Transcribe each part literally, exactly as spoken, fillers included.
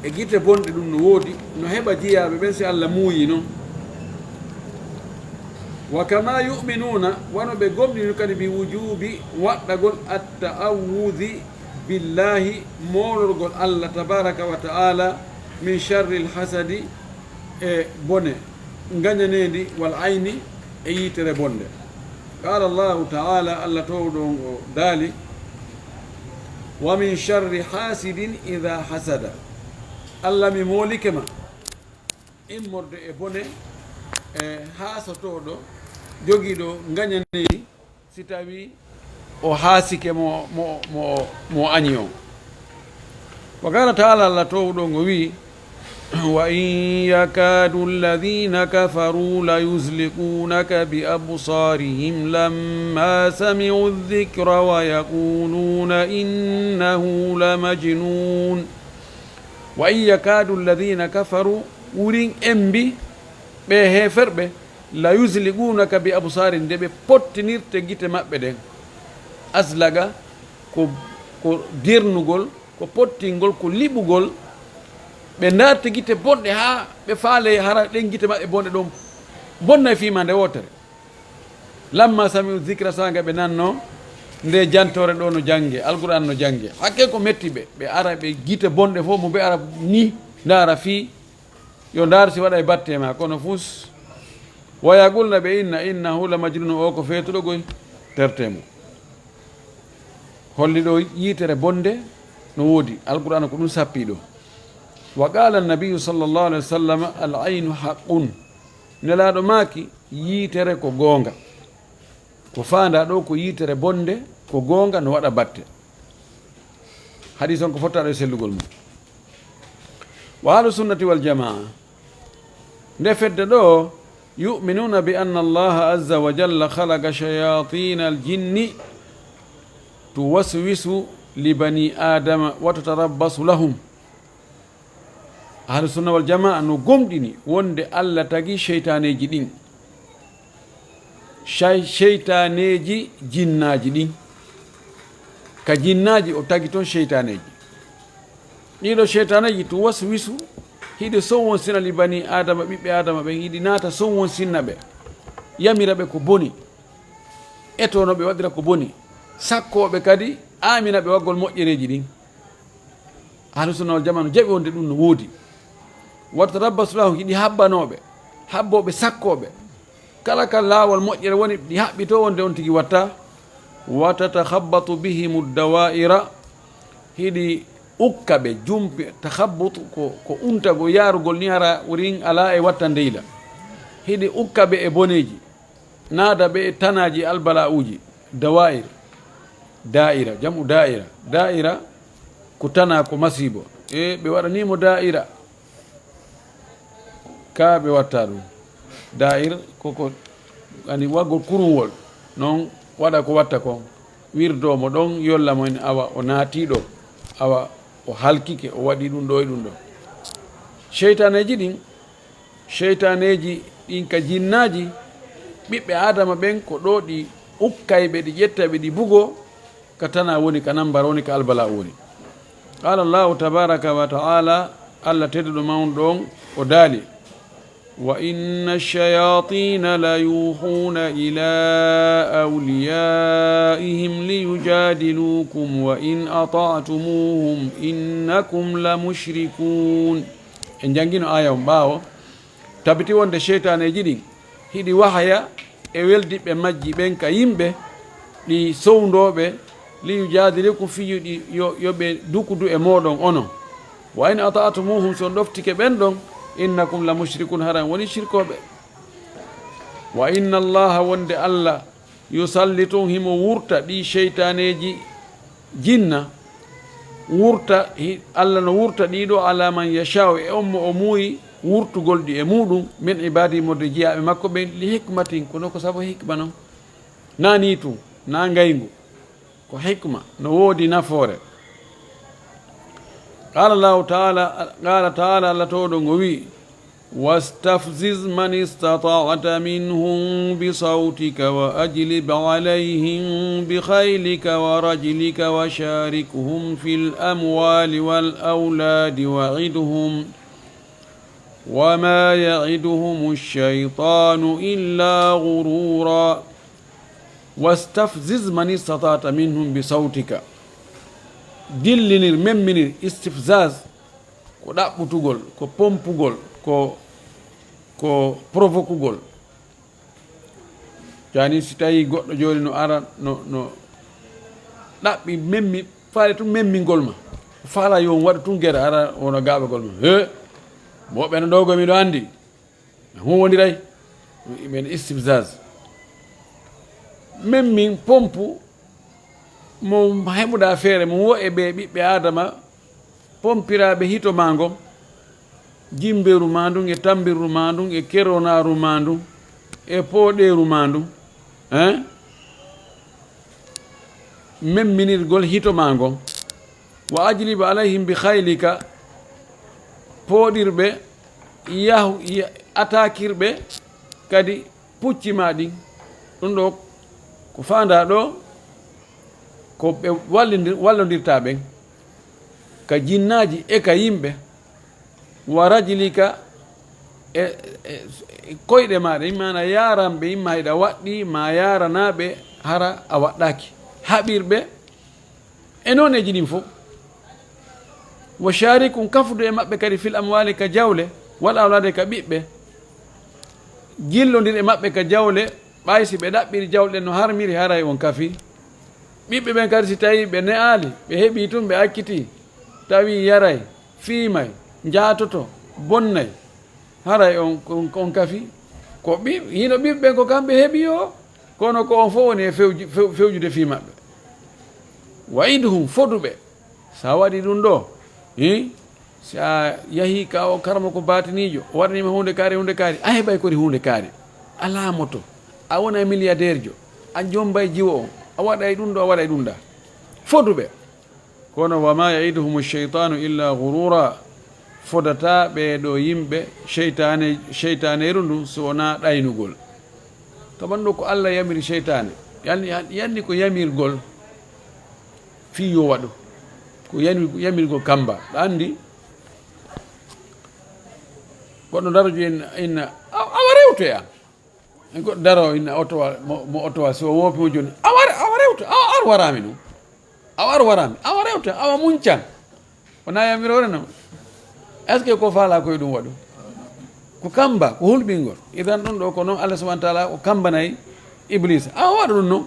e gite bonɗe ɗum no woodi, no heɓa jiyaaɓe ɓen si Allah muuyi non. Wa kama yu'minuna, wano ɓe gomɗini kadi bi wujubi waɗɗagol at-ta'awwudhi billahi, moolorgol Allah tabaraka wa ta'ala, min sharril hasadi, e bone ngañaneendi, wal ayni, e yiitere bonde. Qala Allahu ta'ala, Allah toowɗo on o daali, wa min sharri hasidin idha hasada. Allah, mi moolike ma immorde e bone, e haasotooɗo jogiiɗo ngañaneendi, si tawi o haasike mo, mo, mo, mo añi on. Wa qala ta'ala, Allah toowɗo ngo wi, wa in yakadu alladhina kafaru la yuzliqunaka bi absarihim lamma sami'u dhikra wa yaquluna innahu la majnun. Wa in yakadu alladhina kafaru, wurin embi ɓe heeferɓe, la yuzliqunaka bi absarihim, nde ɓe pottinirte gite maɓɓe ɗen. Aslaga ko, ko dernugol, ko pottingol, ko liɓugol. Ɓe ndaarte gite bonɗe haa ɓe faale hara ɗen gite maɓɓe bonɗe ɗon bonnay fii ma nde wootere. Lamma sami'u dhikra, saanga ɓe nanno nde jantoore ɗo no jannge, Alqur'aan no jannge. Hakke ko metti ɓe, ɓe ara ɓe gite bonɗe fof mo ɓe ara ni ndaara fii yo ndaar si waɗa e batte ma, kono fus wa yaqulna ɓe inna innahu la majnun, o ko feetuɗo goy, terte mo. Holli ɗo yiitere bonde no woodi, Alqur'aana ko ɗum sappi ɗo. Wa qala an-nabiyyu sallallahu alaihi wasallam, al aynu haqqun. Nelaaɗo maaki, yiitere ko goonga. Ko faandaa ɗo ko yiitere bonde, ko goonga no waɗa batte. Hadiis on ko fottaaɗo e sellugol mum. Wa ahlu sunnati wal jamaa, nde fedde ɗo, yu'minuna bi anna Allaha azza wa jalla khalaqa shayatina al jinni tuwaswisu li bani adama wa tatarabbasu lahum. Ahlu sunna wal jamaa no gomɗini wonde Allah tagi seytaaneeji ɗin. Shay-, seytaaneeji jinnaaji ɗin. Ka jinnaaji o tagi ton seytaaneeji. Ɗiɗo seytaaneeji tu waswisu, hiɗi sowonsina li bani Aadama, ɓiɓɓe Aadama ɓen, hiɗi naata sowonsinna ɓe, yamira ɓe ko boni, etono ɓe waɗira ko boni, sakkooɓe kadi aamina ɓe waggol moƴƴereeji ɗin. Ahlu sunna wal jamaa no jaɓi wonde ɗum no woodi. Wa tatarabbasu lahum, hiɗi habbanooɓe, habbooɓe, sakkooɓe. Kala ka laawol moƴƴere woni, ɗi haɓɓitoo wonde on tigi watta. Wa tatakhabbatu bihimu dawa'ira, hiɗi ukka ɓe, jumpi, takhabbut ko, ko untagol, yaarugol ni hara wurin alaa e watta ndeyla. Hiɗi ukka ɓe e boneeji. Naada ɓe e tanaaji e albala'uuji, dawa'ir, daa'ira, jam'u daa'ira. Daa'ira ko tanaa, ko masiibo. E ɓe waɗanii mo daa'ira, ka ɓe watta ɗum. Daa'ir ko, ko ani waggol kurunwol, non waɗa ko watta kon, wirdoo mo ɗon, yolla mo en, awa o naatii ɗo, awa o halkike, o waɗi ɗum ɗo e ɗum ɗo. Seytaaneeji ɗin, seytaaneeji ɗin ka jinnaaji, ɓiɓɓe Aadama ɓen, ko ɗo ɗi ukkay ɓe, ɗi ƴettay ɓe, ɗi bugoo ka tanaa woni, ka nambar woni, ka albalaa woni. Qala Allahu tabaraka wa ta'ala, Allah tedduɗo mawɗo on, o daali, wa inna ash-shayatina la yuhuna ila awliyaihim liyujadilukum wa in ata'tumuhum innakum la mushrikun. En janngino aaya on ɓaawo. Tabiti wonde seytaaneeji ɗin hiɗi wahaya e weldiɓɓe majji ɓen ka yimɓe, ɗi sowndoo ɓe, liyujadilukum, fii yo ɗi, yo, yo ɓe dukudu e mooɗon onon. Wa in ata'tumuhum, si on ɗoftike ɓen ɗon, innakum la mushrikun, haray on woni shirkooɓe. Wa inna Allaha, wonde Allah, yusallitu, himo wurta ɗi seytaaneeji jinna, wurta, hi-, Allah no wurta ɗi ɗo, ala man yasha'u, e on mo o muuyi wurtugol ɗi e muuɗum, min ibadihi, wonde jiyaaɓe makko ɓen, li hikmatin, kono ko sabu hikma non. Na nii tun, na ngayngu, ko hikma, no woodi nafoore. Qala Allahu ta'ala, qala ta'ala, Allah toowɗo ngo wi'i, واستفزز من استطعت منهم بصوتك وأجلب عليهم بخيلك ورجلك وشاركهم في الأموال والأولاد وعدهم وما يعدهم الشيطان إلا غرورا. واستفزز من استطعت منهم بصوتك. Dillinir, memminir, istifzaz, ko ɗaɓɓutugol, ko pompugol, ko, ko provokugol. Jani si tawi goɗɗo jooni no ara, no, no ɗaɓɓi memmi, faale tun memmingol ma. Faala yo on waɗu tun gere, ara wono gaɓagol ma. He, mo ɓen ɗo go miɗo andi. Huwondiray. Ɗum iɓen istifzaz. Memmin pompu mo heɓuɗa feere mo wo e ɓe ɓiɓɓe Aadama pompiraaɓe hito maa ngon, jimbeeru maa ndun, e tammbirru maa ndun, e keronaaru maa ndun, e pooɗeeru maa ndun, hein? Memminirgol hito maa ngon. Wa ajlib alayhim bi khaylika, pooɗirɓe, yahu, ya-, atakirɓe kadi pucci maa ɗin. Ɗum ɗo ko faandaa ɗo, ko ɓe wallindir-, wallondirta ɓen ka jinnaaji e ka yimɓe. Wa rajlika, e, e, e koyɗe maaɗa, maana yaaranɓe, imma hiɗa waɗɗi, ma yaaranaɓe, hara a waɗɗaaki. Haɓirɓe, e nooneeji ɗin fof. Wa sharikhum, kafudu e maɓɓe kadi, fil amwali, ka jawle, wal awladi, ka ɓiɓɓe. Jillondir e maɓɓe ka jawle, ɓay si ɓe ɗaɓɓiri jawle ɗen no harmiri, haray on kafi. Ɓiɓɓe ɓen kadi, si tawi ɓe ne'aali, ɓe heɓi tun, ɓe acciti, tawi yaray, fiimay, njaatoto, bonnay, haray on, on, on kafi. Ko ɓi-, hino ɓiɓɓe ɓen ko kamɓe heɓi o, kono ko on fof woni e fewju-, few-, fewjude fii maɓɓe. Wa iduhum, fodu ɓe. Sa waɗi ɗum ɗo, hi? Si a yahi ka o karamoko batiniijo, o waɗanima huunde kaari, huunde kaari, a heɓay kori huunde kaari. A laamoto, a wona milliardaire jo, a jombay jiwo on, a waɗay ɗum ɗo, a waɗay ɗum ɗa. Fodu ɓe. Kono, wa ma yaiduhumu shaytanu illa ghurura. Fodata ɓee ɗo yimɓe seytaane, seytaaneeru ndu, so wonaa ɗaynugol. Taman ɗo ko Allah yamiri seytaane. Yanni, yanni ko yamirgol fii yo waɗu. Ko yani-, yamirgol kamba. Ɗa anndi, goɗɗo daro jo inna, inna, "A-, awa rewtoya." Goɗɗo daro inna otowa, mo, mo otowa, si o woopi mo jooni, "Awa re-, awa rewto, awa ar waraami ɗum. Awa ar waraami, awa rewto, awa muncan." Wona yamiroore non. Est-ce que ko faala koye ɗum waɗu? Ko kamba, ko hulɓingol. Idan ɗum ɗo ko non Allah subhanahu wa taala o kambanay Iblisa. Awa waɗu ɗum non.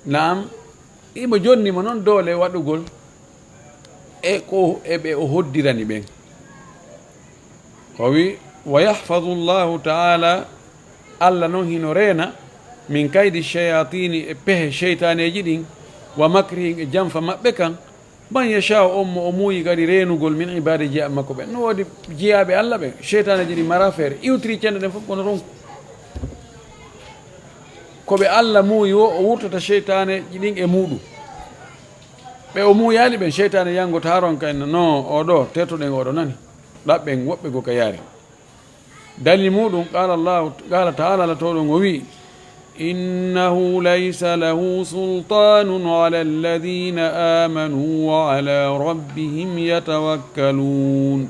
Naam, imo jonni mo non doole waɗugol e ko e ɓe o hoddirani ɓen. O wi, "Wa yahfazu Allahu ta'ala, Allah non hino reena, min kaydi shayatini, e pehe sheytaaneeji ɗin, wa makrihim, e janfa maɓɓe kan, man yasha'u, on mo o muuyi kadi reenugol, min ibadi, jeya makko ɓen." No woodi jeyaaɓe Allah ɓen, sheytaaneeji ɗin mara feere, iwtiri cende ɗen fof kono ronku. Ko ɓe Allah muuyi wo, o wurtata sheytaaneeji ɗin e muuɗum. Ɓe o muuyaali ɓen, sheytaane yango taron kay no, "No, o ɗo, teetoɗen o ɗo nani." Ɗaɓɓen woɓɓe goo ka yaari. Dalil muuɗum, qala Allahu, qala ta'ala, Allah towɗo ngo wi, "Innahu laysa lahu sultanun ala alladhina amanu wa ala rabbihim yatawakkalun.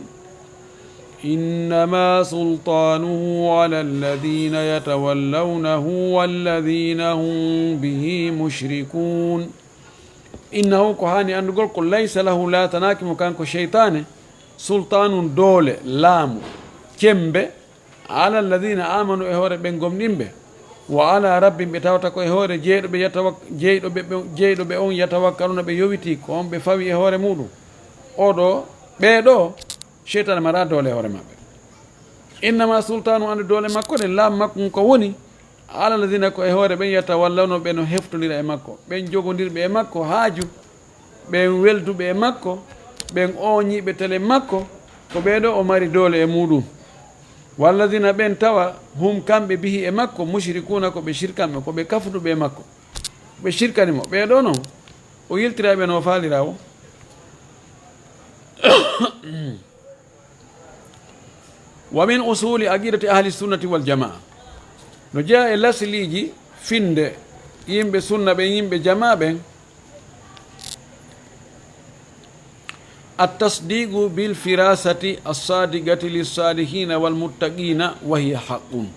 Innama sultanuhu ala alladhina yatawallawnahu walladhina hum bihi mushrikun." Innahu, ko haani anndugol, ko laysa lahu, laatanaaki mo kanko sheytaane, sultaanun, doole, laamu, cemmbe, ala alladhina amanu, e hoore ɓen gomɗinɓe, wa ala rabbihim, ɓe tawata ko e hoore jeyɗo ɓe yatawak-, jeyɗo ɓe, ɓe, jeyɗo ɓe on, yatawakkaluna, ɓe yowiti, ko on ɓe fawi e hoore muuɗum. Oɗo, ɓee ɗo, sheytaane mara doole e hoore maɓɓe. Innama sultaanu, anndu doole makko ɗen, laamu makko ngun ko woni, ala alladhina, ko e hoore ɓen, yatawallawna, ɓe no heftondira e makko, ɓen jogondirɓe e makko haaju, ɓen welduɓe e makko, ɓen ooñiiɓe tele makko, ko ɓee ɗo o mari doole e muuɗum. Walladhina, ɓen tawa, hum, kamɓe, bihi, e makko, mushrikuuna, ko ɓe shirkanɓe, ko ɓe kafuduɓe e makko, ɓe shirkani mo. Ɓee ɗo non, o yiltira e ɓe no o faalira o. Wa min usuli aqidati ahli sunnati wal jamaa. No jeyaa e lasliiji finde yimɓe sunna ɓen, yimɓe jamaa ɓen. At-tasdiqu bil firasati as-sadiqati lis-salihina wal muttaqina wa hiya haqqun.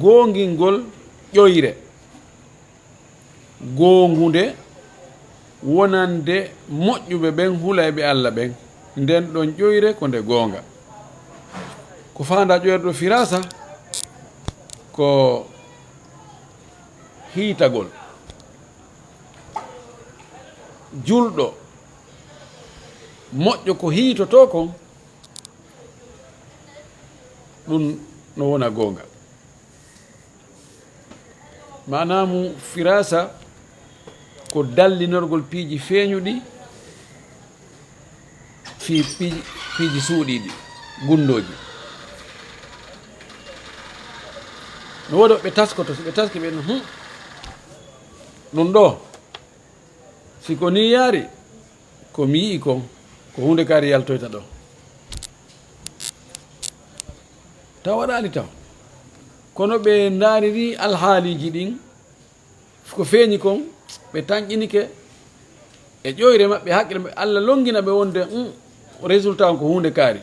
Goongingol ƴoyre goongunde wonande moƴƴuɓe ɓen, hulayɓe Alla ɓen. Nden ɗon ƴoyre ko nde goonga. Ko faandaa ƴoyre ɗo firasa ko hiitagol. Julɗo moƴƴo ko hiitotoo kon, ɗum no wona goonga. Maanaa mum firasa ko dallinorgol piiji feeñuɗi fii piiji, piiji suuɗiiɗi, gunndooji. No woodi ɓe taskoto, si ɓe taski ɓe, "Hum, ɗum ɗoo, si ko nii yaari, ko mi yi'i kon, ko huunde kaari yaltoyta ɗoo." Taw waɗaali taw. Kono ɓe ndaariri alhaaliiji ɗin, ko feeñi kon, ɓe tanƴinike e ƴoyre maɓɓe, hakkille maɓɓe, Alla longina ɓe wonde, um, résultat on ko huunde kaari.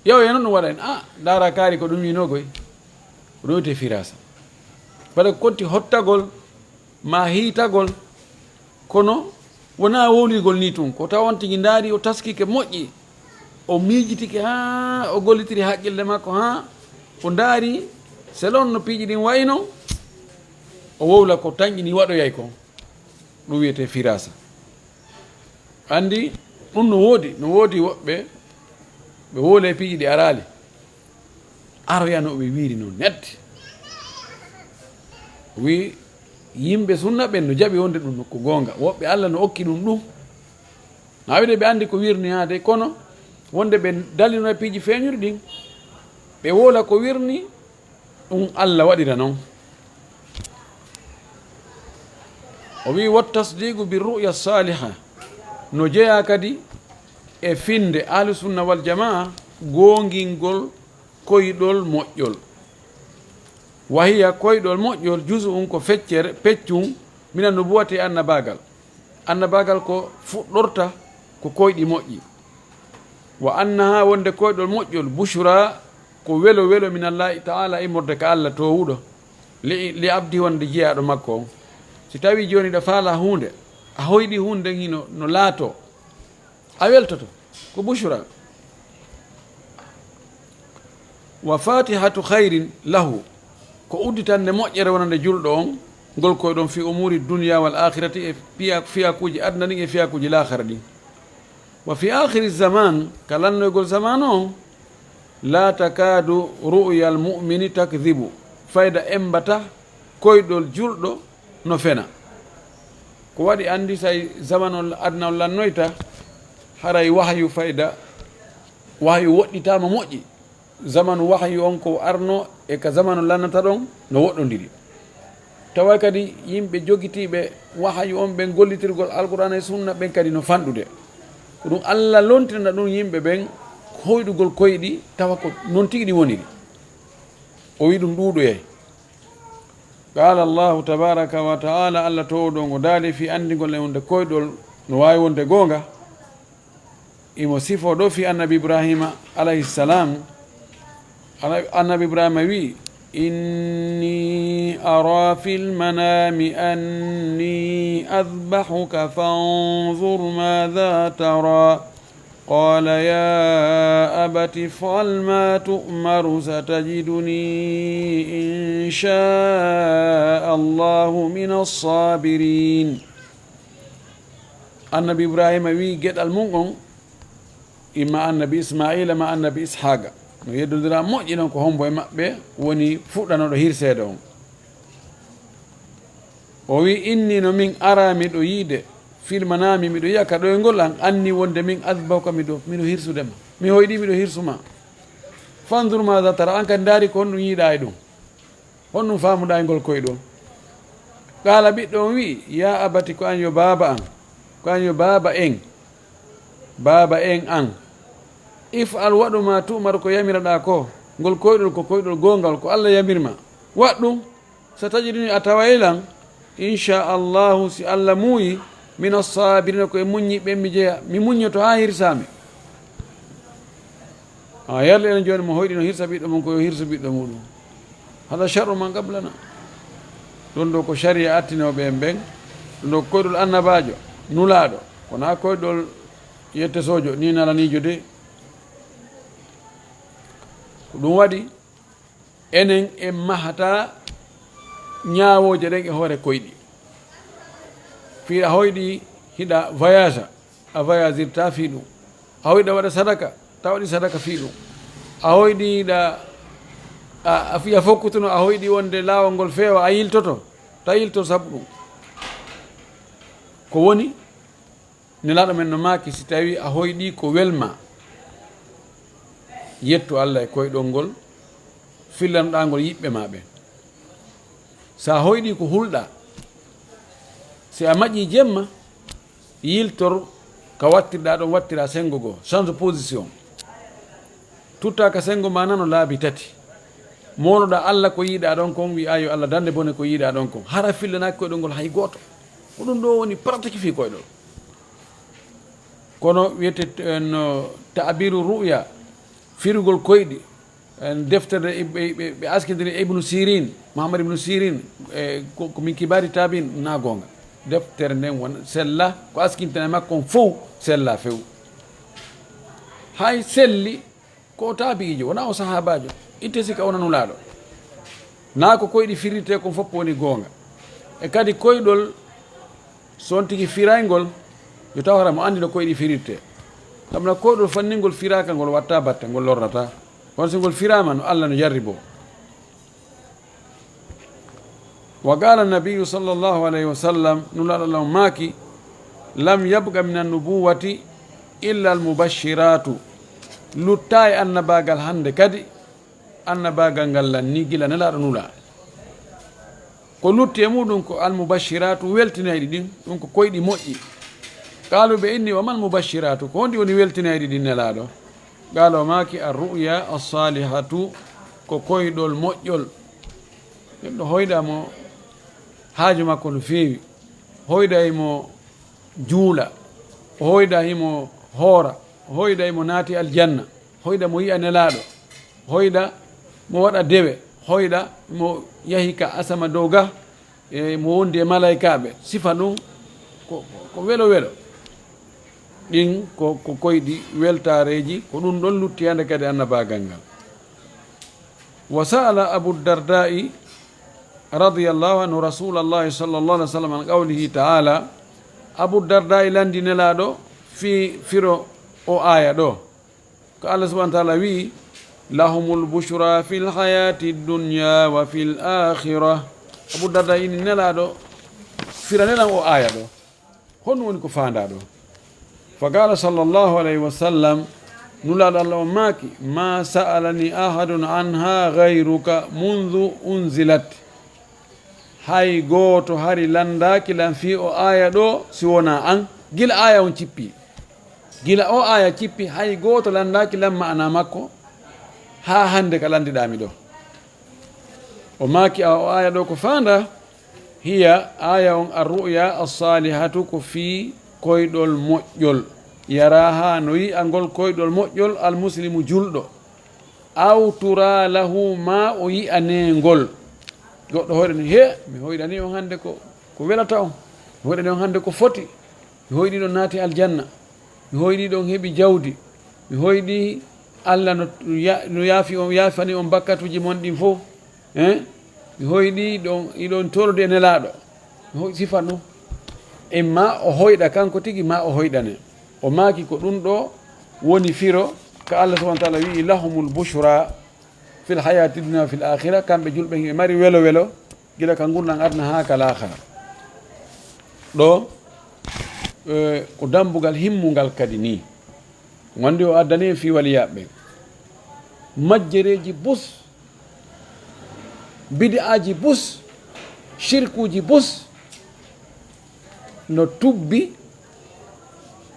Yaw, e non ɗum waɗa en, ah, ndaara kaari ko ɗum yino koy. Ɗum wiyetee firasa. Fade ko konti hottagol, maa hiitagol, kono wonaa wowlirgol nii tun. Ko taw on tigi ndaari, o taskike moƴƴi, o miijitike haa o gollitiri hakkille makko, haa o ndaari selon no piiji ɗin wayi non, o wowla ko tanƴini waɗoyay kon. Ɗum wiyetee firasa. Anndi, ɗum no woodi, no woodi woɓɓe ɓe wowla e piiji ɗi araali. Aroyano ɓe wiiri no netti. Wi yimɓe sunna ɓen no jaɓi wonde ɗum ko goonga. Woɓɓe Alla no okki ɗum ɗum. Na wiide ɓe anndi ko wirni haade, kono wonde ɓe dalino e piiji feeñuɗi ɗin, ɓe wowla ko wirni, ɗum Alla waɗira non. O wi, "Wa tasdiqu bi ru'ya saliha." No jeyaa kadi e finde Ahlu Sunna wal Jamaa, goongingol koyɗol moƴƴol. Wa hiya, koyɗol moƴƴol, juz'un, ko feccere, peccun, mina nubuwati, annabaagal. Annabaagal ko fuɗɗorta ko koyɗi moƴƴi. Wa annaha, wonde koyɗol moƴƴol, bushra, ko welo welo, minallahi ta'ala, immorde ka Alla toowuɗo, li, li abdi, wonde jiyaaɗo makko on. Si tawi jooni ɗa faala huunde, a hoyɗi huunde hino no laato, a weltoto, ko bushra. Wa fatihatu khairin lahu, ko udditande moƴƴere wonande julɗo on, ngol koye ɗon fi umuri dunya wal akhirati, e fiya-, fiyakuuji aduna ɗin e fiyakuuji laakhara ɗin. Wa fi akhiri zaman, ka lannoygol zamanu on, la takadu ru'yal mu'mini takdhibu, fayda emmbata koyɗol julɗo no fena. Ko waɗi anndi say zamanu on aduna on lannoyta, haray wahayu fayda, wahayu woɗɗitaama moƴƴi. Zamanu wahayu on ko arno e ka zamanu lannata ɗon no woɗɗondiri. Tawa kadi yimɓe jogitiiɓe wahayu on ɓen gollitirgol Alqur'aana e Sunna ɓen kadi no fanɗude. Ko ɗum Alla lontirna ɗum yimɓe ɓen hoyɗugol koyɗi, tawa ko non tigi ɗi woniri. O wi ɗum ɗuuɗoyay. Qaala Allahu tabaraka wa ta'ala, Alla toowɗo on o daali fii anndingol en wonde koyɗol no waawi wonde goonga. Imo sifoo ɗoo fii Annabi Ibraahiima alayhi salaam. Ana-, Annabi Ibraahiima wi'i, "Inni ara fil manami anni adbahuka fanzur madha tara." Qala ya abati if'al ma tu'maru satajiduni insha Allahu minas sabirin. Annabi Ibraahiima wi'i geɗal mum on, imma Annabi Ismaa'iila ma Annabi Ishaaqa, no yeddondira moƴƴi non ko hombo e maɓɓe woni fuɗɗanooɗo hirseede on. O wi'i, "Inni no min ara miɗo yiide, fil manami miɗo yi'a ka ɗoyngol an, anni wonde min azbahuka miɗo, miɗo hirsude ma. Mi hoyɗi miɗo hirsu ma. Fanzur maza tara, an kadi ndaari ko honɗum yiɗa e ɗum. Honɗum faamuɗa e ngol koyɗol?" Qaala ɓiɗɗo on wi'i, "Ya abati, ko an yo baaba an, ko an yo baaba en, baaba en an. If'al, waɗu, ma tu'mar, ko yamiraɗaa ko. Ngol koyɗol ko koyɗol goongal, ko Alla yamir ma. Waɗ ɗum. Satajiduni, a taway lan, inchallahu, si Alla muuyi, min assabirina, ko e muññiiɓe mi jeya. Mi muññoto haa hirsaa mi. A yarli en jooni mo hoyɗi no hirsa ɓiɗɗo mum, ko yo hirsu ɓiɗɗo muɗum. Hada sharru man qablana. Ɗum ɗo ko sharia attinooɓe en ɓen. Ɗum ɗo ko koyɗol annabaajo, nulaaɗo. Ko naa koyɗol yette sojo, ni nalaniijo de. Ko ɗum waɗi, enen en mahata ñaawooje ɗen e hoore koyɗi. Fii a hoyɗi, hiɗa voyage, a voyagirta fii ɗum. A hoyɗi a waɗa sadaka, ta waɗi sadaka fii ɗum. A hoyɗi hiɗa, a, a fiya fokkutuno, a hoyɗi wonde laawol ngol feewa, a yiltoto, ta yilto sabu ɗum. Ko woni, Nelaaɗo men no maaki, si tawii a hoyɗii ko welma, yettu Alla e koyɗol ngol, fillanoɗaa ngol yiɓɓe maa ɓen. Si a hoyɗii ko hulɗaa, si a maƴii jemma, yiltor ka wattirɗaa ɗon, wattiraa senngo goo, change position. Tuttaa ka senngo maa nano laabi tati. Mooloɗaa Alla ko yiɗaa ɗon kon, wi'aa yo Alla dande bone ko yiɗaa ɗon kon. Hara fillanaaki koyɗol ngol hay gooto. Ko ɗum ɗoo woni pratique fii koyɗol. Kono wiyete, eh, no ta'biru ru'ya, firugol koyɗi, eh, deftere ɓe, ɓe, ɓe askindiri Ibnu Sirin, Muhammad Ibnu Sirin, eh, ko, ko min kibari tabiin, na goonga. Deftere nden won sella, ko askintene makko on fow sella few. Hay selli, ko o taabi'iijo, wonaa o sahaabaajo. Itte sika wona nulaaɗo. Naa ko koyɗi firirtee kon fof woni goonga. E kadi koyɗol, so on tigi firayngol, yo taw hara mo anndi no koyɗi firirtee. Sabu na koyɗol fanni ngol firaaka, ngol watta batte, ngol lorrataa. Kono si ngol firaama, no Alla no jarriboo. Wa qaala Nabiyyu sallallahu alayhi wa sallam, Nulaaɗo Alla on maaki, "Lam yabqa mina nubuwwati illa al-mubashshiraatu." Luttaa e annabaagal hannde kadi, annabaagal ngal lan ni gila Nelaaɗo nulaa. Ko lutti e muɗum ko al-mubashshiraatu, weltinayɗi ɗin, ɗum ko koyɗi moƴƴi. Qaalu, ɓe inni, "Wa mal mubashshiraatu?" Ko honɗi woni weltinayɗi ɗin Nelaaɗo? Qaala, o maaki, "Ar-ru'ya as-saalihatu," ko koyɗol moƴƴol. Neɗɗo hoyɗa mo haaju makko no feewi, hoyɗa imo juula, hoyɗa imo hoora, hoyɗa imo naati aljanna, hoyɗa mo yi'a Nelaaɗo, hoyɗa mo waɗa dewe, hoyɗa mo yahi ka asama dow ga, e mo wondi e malaykaaɓe, sifa ɗum ko, ko welo welo. Ɗin ko, ko koyɗi weltaareeji, ko ɗum ɗon lutti hannde kadi annabaagal ngal. Wa sa'ala Abu Darda'i radiyallahu anhu Rasulallahi sallallahu alaihi wasallam an qawlihi ta'ala, Abu Darda'i lanndi Nelaaɗo fii firo o aaya ɗo. Ko Allah subhanahu wa ta'ala wi'i, "Lahumul bushra fil hayati dunya wa fil akhirah." Abu Darda ini Nelaaɗo, fira nelan o aaya ɗo. Honɗum woni ko faandaa ɗo? Fa qala sallallahu alayhi wa sallam, Nulaaɗo Allah on maaki, "Ma sa'alani ahadun anha ghayruka mundhu unzilat." Hay gooto hari lanndaaki lan fii o aaya ɗo si wonaa an, gila aaya on cippi. Gila o aaya cippi, hay gooto lanndaaki lan ma'ana makko haa hannde ka lanndiɗaa mi ɗo. O maaki, a o aaya ɗo ko faandaa, hiya aaya on ar-ru'ya as-saalihatu ko fii koyɗol moƴƴol. Yaraaha no yi'a ngol koyɗol moƴƴol al-muslimu julɗo. Aw tura lahu, ma o yi'anee ngol. Goɗɗo hoyɗani, he, mi hoyɗani on hannde ko, ko welata on. Mi hoyɗani on hannde ko foti. Mi hoyɗi ɗon naati aljanna. Mi hoyɗi ɗon heɓi jawdi. Mi hoyɗi Allah no ya-, no yaafi on, yaafani on bakkatuuji mon ɗin fof. Eh? Mi hoyɗi ɗon, iɗon torodi e Nelaaɗo. Mi hoy-, sifa ɗum. Imma o hoyɗa kanko tigi, ma o hoyɗane. O maaki ko ɗum ɗo woni firo ka Allah subhanahu wa ta'ala wi'i, "Lahumul bushra fil hayati dunya wa fil akhirah." Kamɓe julɓe ɓe mari welo welo gila ka ngurndan aduna haa ka laakhara. Ɗo, eh, ko dambugal himmungal kadi ni. Wonde o addani en fii waliyaaɓe ɓen. Majjereeji bus, bid'aaji bus, shirkuuji bus no tubbi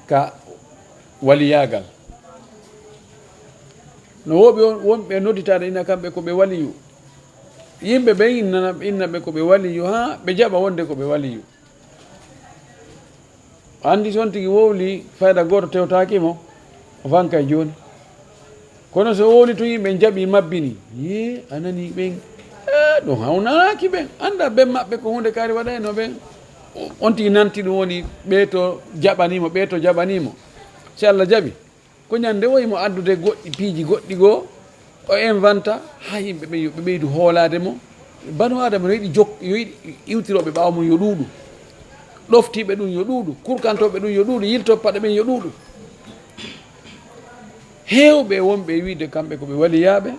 ka waliyaagal. No wooɓi on, wonɓe nodditaade ina kamɓe ko ɓe waliyu. Yimɓe ɓen innana, inna ɓe ko ɓe waliyu, haa ɓe jaɓa wonde ko ɓe waliyu. Anndi so on tigi wowli, fayda gooto tewtaaki mo, o fanka e jooni. Kono so wowli tun, yimɓe jaɓi, mabbini. Yee, a nani ɓen? Eh, ɗum hawnaaki ɓen. Annda ben maɓɓe ko huunde kaari waɗayno ɓen. On tigi nanti ɗum woni ɓee to jaɓani mo, ɓee to jaɓani mo. Si Allah jaɓi, ko ñande o himo addude goɗɗi piiji goɗɗi goo, o inventa, haa yimɓe ɓen yo ɓe ɓeydu hoolaade mo. Banu Aadama no yiɗi jok-, yo yiɗi iwtirooɓe ɓaawo mum yo ɗuuɗu. Ɗoftiiɓe ɗum yo ɗuuɗu, kurkantooɓe ɗum yo ɗuuɗu, yiltooɓe paɗe ɓen yo ɗuuɗu. Heewɓe wonɓe e wiide kamɓe ko ɓe waliyaaɓe,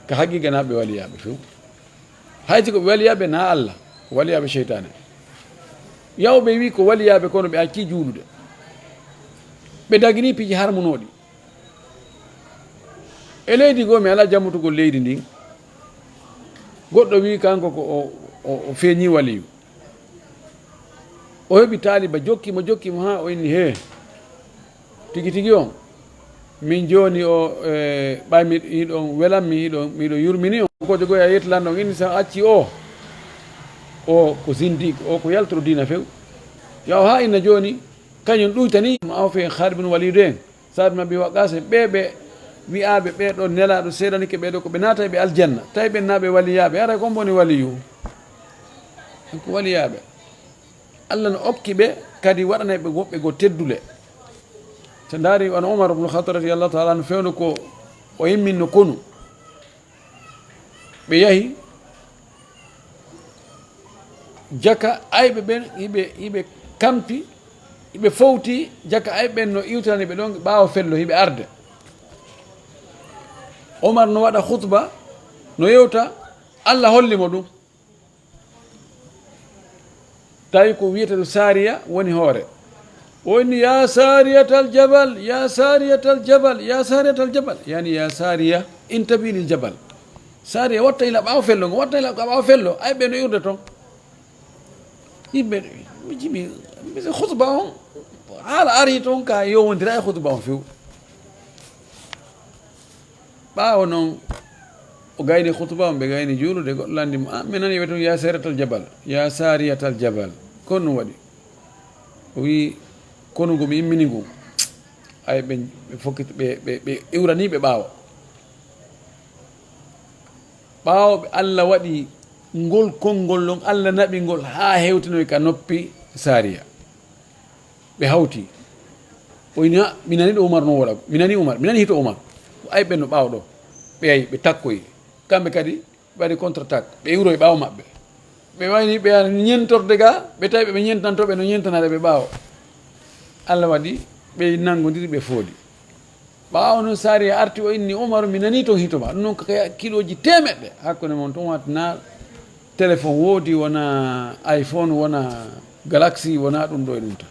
ka haqiiqa na ɓe waliyaaɓe few. Hay si ko ɓe waliyaaɓe na Allah, ko waliyaaɓe seytaane. Yawɓe wi ko waliyaaɓe kono ɓe accii juulude. Ɓe dagini piiji harmunooɗi. E leydi goo mi alaa jammutugol leydi ndin. Goɗɗo wi kanko ko o, o, o feeñi waliyu. O heɓi taaliba, jokki mo, jokki mo haa o inni, "Hee, tigi tigi on, min jooni o, e, ɓay mi, hiɗon welan mi, hiɗon, miɗo yurmini on. Ko jogoya yettilan on, inni sa acci o, o ko zindiq, o ko yaltoro diina few. Ya o haa inna jooni, kañum ɗuytani mo aw fe Xaalid bin Waliid en, Saad bin Abi Waqqaas en, ɓe, ɓe wi'aaɓe ɓe ɗo Nelaaɗo seedanike ɓe ɗo ko ɓe naata ɓe aljanna, tawi ɓen na ɓe waliyaaɓe, haray ko on woni waliyu?" Ko waliyaaɓe. Allah no okki ɓe, kadi waɗanay ɓe woɓɓe goo teddule. So ndaari wano Umar ibn Khattab radiyallahu ta'ala anhu fewndo ko o imminno konu. Ɓe yahi, jaka ayɓe ɓen, hiɓe, hiɓe kampi, hiɓe fowti, jaka ayɓe ɓen no iwtirani ɓe ɗon ɓaawo fello, hiɓe arde. Umar no waɗa khutba, no yewta, Allah holli mo ɗum. Tawi ko wiyeteeɗo Saariya woni hoore. O inni, "Ya Saariyatal Jabal, ya Saariyatal Jabal, ya Saariyatal Jabal." Yani, "Ya Saariya, intabi lil jabal." Saariya, watta ila ɓaawo fello ngo, watta ila ɓaawo fello. Ay, ɓe no iwde ton. Yimɓe, mi jimi, mi khutba on, haala ari ton ka yowondira e khutba on few. Ɓaawo non, o gayni khutba on, ɓe gayni juulude, goɗɗo lanndi mo, "Ah, mi nani ɓe tun, ya Saariyatal Jabal, ya Saariyatal Jabal." Ko ɗum waɗi? O wi'i, "Konu ngu mi immini ngu, ay, ɓe, ɓe fokkiti, ɓe, ɓe, ɓe iwrani ɓe ɓaawo." Ɓaawo ɓe Allah waɗi ngol konngol ɗon, Allah naɓi ngol haa hewtinoy ka noppi Saariya. Ɓe hawti. O ini, "Ah, mi nani ɗo Umar no woɗa. Mi nani Umar. Mi nani hito Umar." Ko ay ɓen no ɓaawo ɗo. Ɓe yahi, ɓe takkoyi. Kamɓe kadi, ɓe waɗi contre-attaque. Ɓe iwroyi ɓaawo maɓɓe. Ɓe wayni ɓe yaha ñentorde ga, ɓe tawi ɓe, ɓe ñentanto ɓe no ñentanade ɓe ɓaawo. Allah waɗi, ɓe nanngodiri, ɓe fooli. Ɓaawo non Saariya arti, o inni, "Umaru, mi nanii ton hito ma." Ɗum non ko ka kilooji teemeɗɗe. Hakkunde mon ton wonaa téléphone woodi, wonaa iPhone, wonaa Galaxy, wonaa ɗum ɗo e ɗum tan.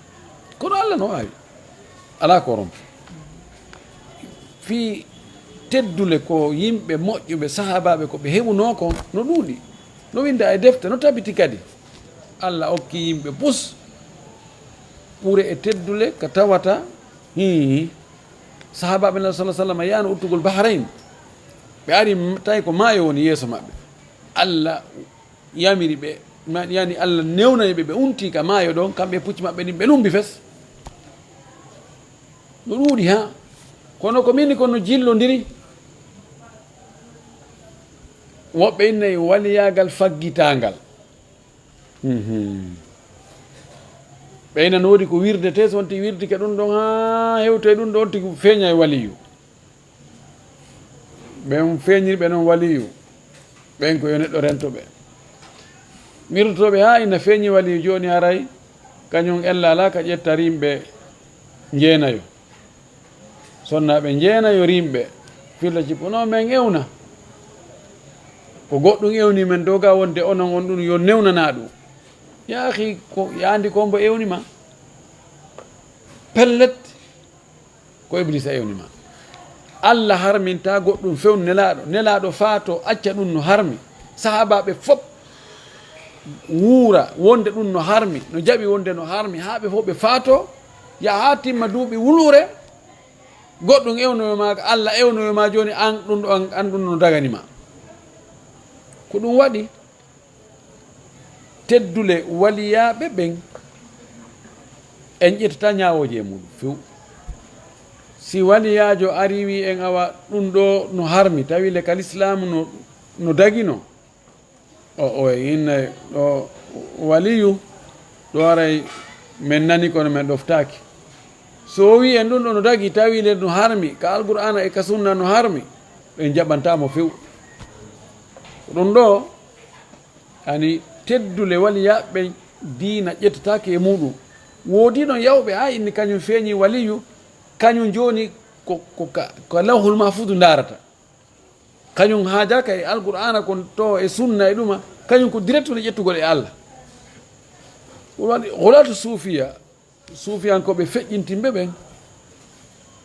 Kono Allah no waawi. Alaa ko rompi. Fii teddule ko yimɓe moƴƴuɓe, sahaabaaɓe, ko ɓe heɓunoo kon, no ɗuuɗi. No winndaa e defte, no tabiti kadi. Allah okki yimɓe bus ɓure e teddule ka tawata, hii, sahaabaaɓe Nulaaɗo sallallaahu alayhi wa sallam yaano uttugol Bahrain. Ɓe ari, m-, tawi ko maayo woni yeeso maɓɓe. Allah yamiri ɓe, ma-, yani Allah newnani ɓe, ɓe unti ka maayo ɗon, kamɓe e pucci maɓɓe ɗin, ɓe lumbi fes. No ɗuuɗi haa. Kono ko min kon no jillondiri. Woɓɓe innay waliyaagal faggitangal. Mhm. Ɓe ina no woodi ko wirdete, so on tigi wirdike ɗum ɗon haa hewtoy ɗum ɗon, tigi feeñay waliyu. Ɓen feeñirɓe non waliyu, ɓen ko yo neɗɗo rento ɓe. Wirdotooɓe haa ina feeñi waliyu jooni haray, kañum ella alaa ka ƴetta rimɓe njeenayo. Sonnaaɓe njeenayo rimɓe, filla cippo, "No men ewna. Ko goɗɗum ewni men, doga wonde onon on ɗum yo newnanaa ɗum." Yaa akhi, ko yaandi ko mbo ewni ma. Pellet, ko Iblisa ewni ma. Allah harminta goɗɗum few Nelaaɗo. Nelaaɗo faato acca ɗum no harmi. Sahaabaaɓe fop wuura wonde ɗum no harmi, no jaɓi wonde no harmi, haa ɓe fof ɓe faato, yaha haa timma duuɓi wuluure, Goɗɗum ewnoyo ma, Allah ewnoyo ma jooni, an ɗum ɗo, an, an ɗum no dagani ma. Ko ɗum waɗi teddule waliyaaɓe ɓen, en ƴettata ñaawooje e muɗum few. Si waliyaajo ari wi en, awa, ɗum ɗo no harmi, tawi le ka lislaamu no, no dagino. O, o inna ɗo waliyu, ɗo aray men nani kono men ɗoftaaki. So o wi en ɗum ɗo no dagi, tawi le no harmi, ka Alqur'aana e ka sunna no harmi, ɓen jaɓantaa mo few. Ɗum ɗo, ani teddule waliyaaɓe ɓen diina ƴettataake e muɗum. Woodi ɗon yawɓe, a inni kañum feeñi waliyu, kañum jooni ko, ko ka, ko Lawhul Mahfuudu ndaarata. Kañum haajaaka e Alqur'aana kon to e sunna e ɗuma, kañum ko direct no ƴettugol e Allah. Ɗum waɗi gulaatu suufiya, suufiyankooɓe feƴƴintinɓe ɓen,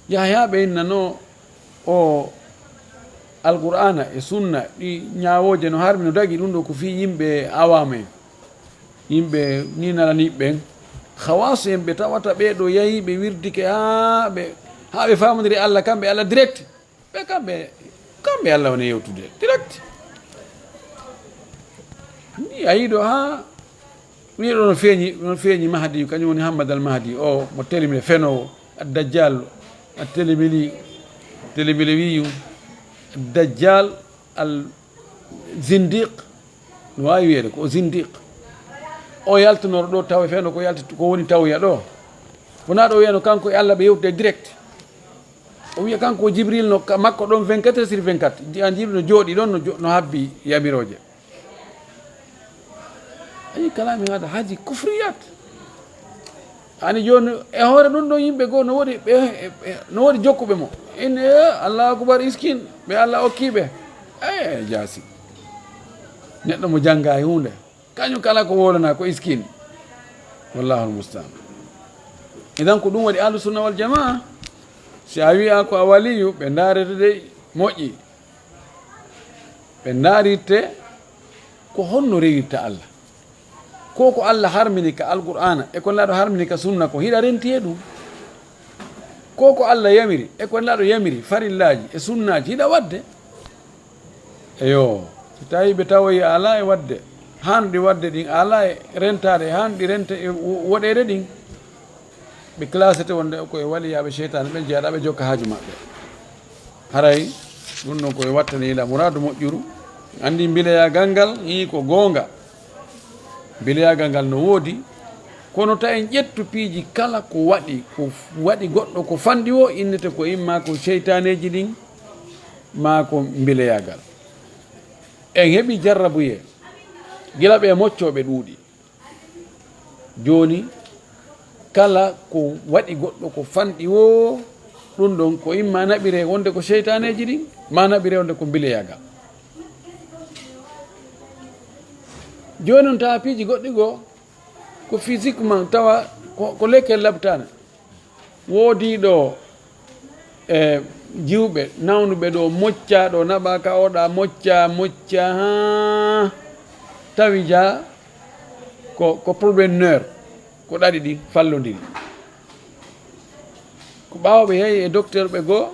Yahayaaɓe innanoo o Alqur'aana e sunna, ɗi ñaawooje no harmi no dagi, ɗum ɗo ko fii yimɓe awaama en, yimɓe ni nalaniiɓe ɓen. Khawaasu en ɓe tawata ɓee ɗo yahi, ɓe wirdike haa ɓe, haa ɓe faamondiri Allah, kamɓe Allah direct. Ɓe kamɓe, kamɓe Allah woni yewtude direct. Ni a yiɗo haa wiɗo no feeñi, no feeñi Mahdi, kañum woni Hammad al Mahdi o, mo telimile fenoowo, ad Dajjal, a telimili, telimile wiyu, ad Dajjal al Zindiq, no waawi wiyeede ko o zindiq. O yaltunoro ɗo tawa fewndo ko yalti, ko woni tawya ɗo. Wonaa ɗo wiyano kanko e Allah ɓe yewtude direct. O wiya kanko ko Jibril no ka makko ɗon vingt-quatre heures sur vingt-quatre. Di-, an Jibril no jooɗi ɗon, no jo-, no habbi yamirooje. Ayi, kalaami hada haji kufriyat. Ani jooni, e hoore ɗum ɗon yimɓe goo no woodi ɓe, e, e, no woodi jokkuɓe mo. Inde, eh, Allahu akbar, iskin, ɓe Allah okki ɓe. Eh, jaasi. Neɗɗo mo jannga e huunde. Kañum kala ko wowlana ko iskin. Wallahul mustaan. Idan ko ɗum waɗi Ahlu Sunna wal Jamaa. Si a wi'a ko a waliyu, ɓe ndaarete de moƴƴi. Ɓe ndaarite ko honno rewirta Allah. Ko ko Allah harmini ka Alqur'aana, e ko Nelaaɗo harmini ka Sunna ko, hiɗa renti e ɗum. Ko ko Allah yamiri, e ko Nelaaɗo yamiri, farillaaji e sunnaaji, hiɗa waɗde. Eyo, si tawi ɓe tawoyi a alaa e waɗde, haanɗi waɗde ɗin, a alaa e rentaade, haanɗi rente e wo-, woɗeede ɗin, ɓe classete wonde ko e waliyaaɓe seytaane ɓen jeyaɗaa ɓe jokka haaju maɓɓe. Haray ɗum ɗon ko e wattani ila muraadu moƴƴuru. Anndi mbileyaagal ngal, hii ko goonga. Mbileyaagal ngal no woodi, kono ta en ƴettu piiji kala ko waɗi, ko f-, waɗi goɗɗo ko fanɗi woo, innete ko imma ko seytaaneeji ɗin, maa ko mbileyaagal. En heɓi jarrabuyee, gila ɓe moccooɓe ɗuuɗi. Jooni, kala ko waɗi goɗɗo ko fanɗi woo, ɗum ɗon ko imma naɓiree wonde ko seytaaneeji ɗin, maa naɓiree wonde ko mbileyaagal. Jooni on tawa piiji goɗɗi goo, ko physiquement tawa ko, ko lekkel labtaana. Woodiiɗo e jiwɓe nawnuɓe ɗo, moccaa ɗo, naɓaa ka oɗa, moccaa, moccaa, haa tawi jaa ko, ko problème nerf, ko ɗaɗi ɗi fallondiri. Ko ɓaawo ɓe yehi e docteur ɓe goo,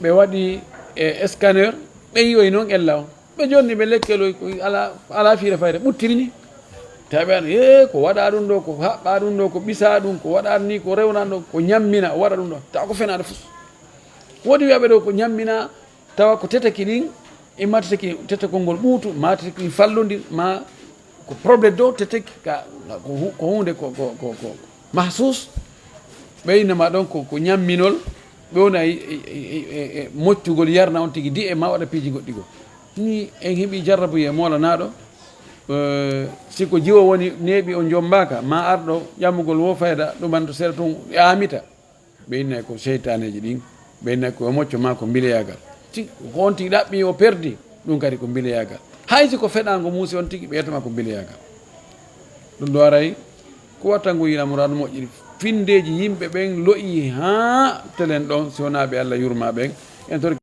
ɓe waɗi e scanner, ɓe yi'oyi noon ella on. Ɓe jonni ɓe lekkeloy ko ala, ala fiire fayre, ɓuttiri ni. Tawi ɓe an, "Ee, ko waɗa ɗum ɗo, ko haɓɓa ɗum ɗo, ko ɓisa ɗum, ko waɗa ni, ko rewna ɗum, ko ñammina, o waɗa ɗum ɗo." Tawa ko fenaande fof. Woodi wiyaɓe ɗo ko ñammina, tawa ko teteki ɗin, imma teteki, tetekol ngol ɓuutu, ma teteki ɗin fallondir, ma ko problème dow teteki, ka, ko hu-, ko huunde ko, ko, ko, ko, mahsus, ɓe innama ɗon ko, ko ñamminol, ɓe wona e, e, e, e, e moccugol yarna on tigi di'e ma waɗa piiji goɗɗi goo. Ni en heɓi jarrabuye moolanaaɗo, eh, si ko jiwo woni neeɓi o jommbaaka, ma arɗo ƴamugol wo fayda ɗumanto seeɗa tun e amita. Ɓe innay ko seytaaneeji ɗin, ɓe innay ko mocco ma ko mbileyagal. Ti-, ko on tigi ɗaɓɓi o perdi, ɗum kadi ko mbileyagal. Hay si ko feɗaango muusi on tigi, ɓe yettama ko mbileyagal. Ɗum ɗo aray, ko watta ngu yiila muraadu moƴƴiri. Findeeji yimɓe ɓen lo'i haa telen ɗon, si wonaa ɓe Allah yurma ɓen. En tori